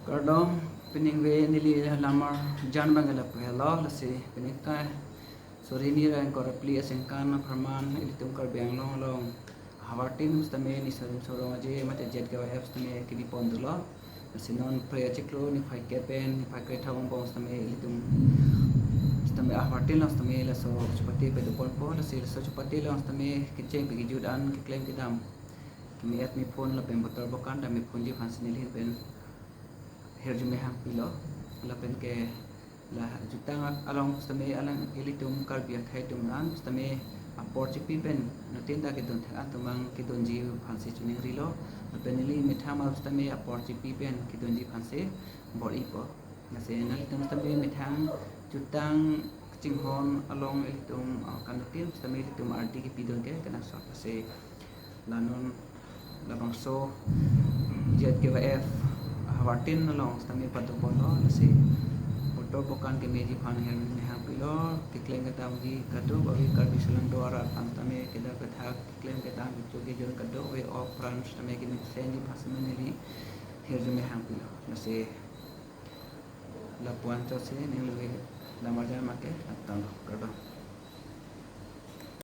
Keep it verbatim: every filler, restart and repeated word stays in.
Kardom, peningve neli lamar jan bang la pehlo, lasi peningkai suri ni ra ingkoi ra phli asengkan apharman ilitum Karbi Anglong along ahavartin sitame Nisodin Sorong Aje mate Z K Y F sitame kebi pon dolo. Lasi non Phre achiklo niphai kep pen niphai krethom angbong sitame ilitum sitame ahavartin along sitame laso chupate pado ponpo, lasi laso chupate along sitame kecheng pe kejut an keklem kedam keme-et mephun lapen botor bokan dam mephunji aphansi neli pen hirjume hangpilo. Lapen ke la jutang along sitame alang ilitum Karbi akhei atum an sitame apor chipi pen anuttin ta kedun thek an atum abang kedunji aphansi chiningrilo. Lapen neli methang ma sitame apor chipi pen kedunji aphansi bor-ipo. Lasi nanglitum sitame methang jutang kachinghon along ilitum, ah, kanuttin sitame ilitum ardi kepidun ke kenangsot, lasi la non labangso Z K Y F ahavartin along sitame pado ponlo, lasi botor bokan kemeji aphan hirjume hangpilo. Keklem kedamji kadokave Karbi Anglong do arat aphan sitame kedam kethak keklem kedam kecho kejun kadokave apran sitame kemesen ji aphan sitame neli hirjume hangpilo. Lasi lapu-an chotsi neli lamar jan make atanglo, kardom.